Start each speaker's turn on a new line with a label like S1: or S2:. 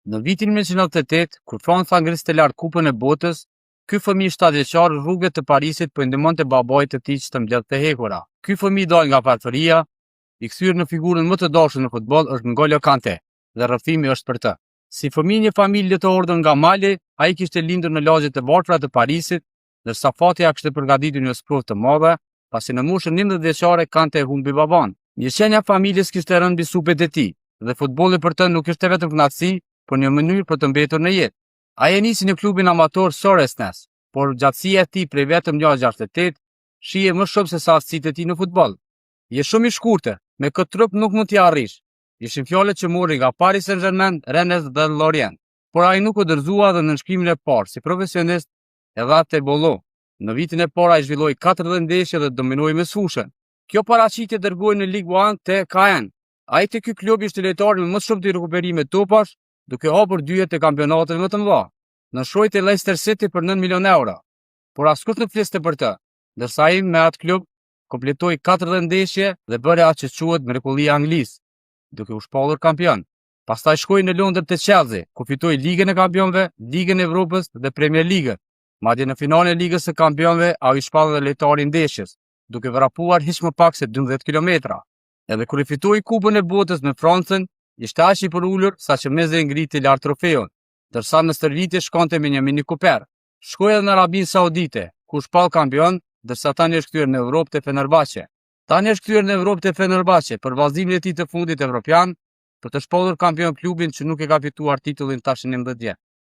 S1: Në vitin 1998, kur Franca ngriste lart Kupën e Botës, ky fëmijë 7-vjeçar rrugëve të Parisit po i ndihmonte babait të tij që të mbledhte hekura. Ky fëmijë dalë nga varfëria, i kthyer në figurën më të dashur në futboll është N'Golo Kante dhe rrëfimi është për të. Si fëmijë një familje të ardhur nga Mali, ai kishte lindur në lagjet e varfra të Parisit, ndërsa fati ia kishte përgatitur një sprovë të madhe, pasi në moshën 11 vjeçare Kante e humbi baban. Mirëqenia e familjes kishte rënë mbi supet e tij dhe futbolli për të nuk ishte vetëm kënaqësi, por një mënyrë për të mbetur në jetë. Ai e nisi në klubin amator Suresnes, por gjatësia e tij prej vetëm 1.68 shihej më shumë se sa aftësitë e tij në futboll. Je shumë i shkurtër, me këtë trup nuk mund t'ia arrish. Ishin fjalët që mori nga Paris Saint-Germain, Rennes dhe Lorient. Por ai nuk u dorëzua dhe nënshkrimin e parë si profesionist e dha te Bordeaux. Në vitin e parë ai zhvilloi 40 ndeshje dhe dominoi mesfushën. Kjo paraqitje dërgoi në Ligue 1 te Caen. Ai te ky klub ishte lojtari me më shumë të rikuperime topash, duke hapur dyert e kampionateve më të mëdha. Nënshkroi te Leicester City për 9 milion euro, por askush nuk fliste për të, ndërsa ai me atë klub kompletoi 40 ndeshje dhe bëri atë që quhet mrekullia e Anglisë, duke u shpallur kampion. Pastaj shkoi në Londër te Chelsea, ku fitoi Ligën e Kampionëve, Ligën e Evropës dhe Premier Ligën. Madje në finalen e Ligës së Kampionëve ai u shpall edhe lojtari i ndeshjes, duke vrapuar hiç më pak se 12 kilometra. Edhe kur e fitoi Kupën e Botës me Francën, ishte aq i përulur sa që mezi e ngriti lart trofeun, ndërsa në stërvitje shkonte me një Mini Cooper. Shkoi edhe në Arabinë Saudite, ku u shpall kampion, ndërsa tani është kthyer në Evropë te Fenerbahçe. Tani është kthyer në Evropë te Fenerbahçe për vazhdimin e tij të fundit evropian, për të shpallur kampion klubin që nuk e ka fituar titullin tash 11 vjet.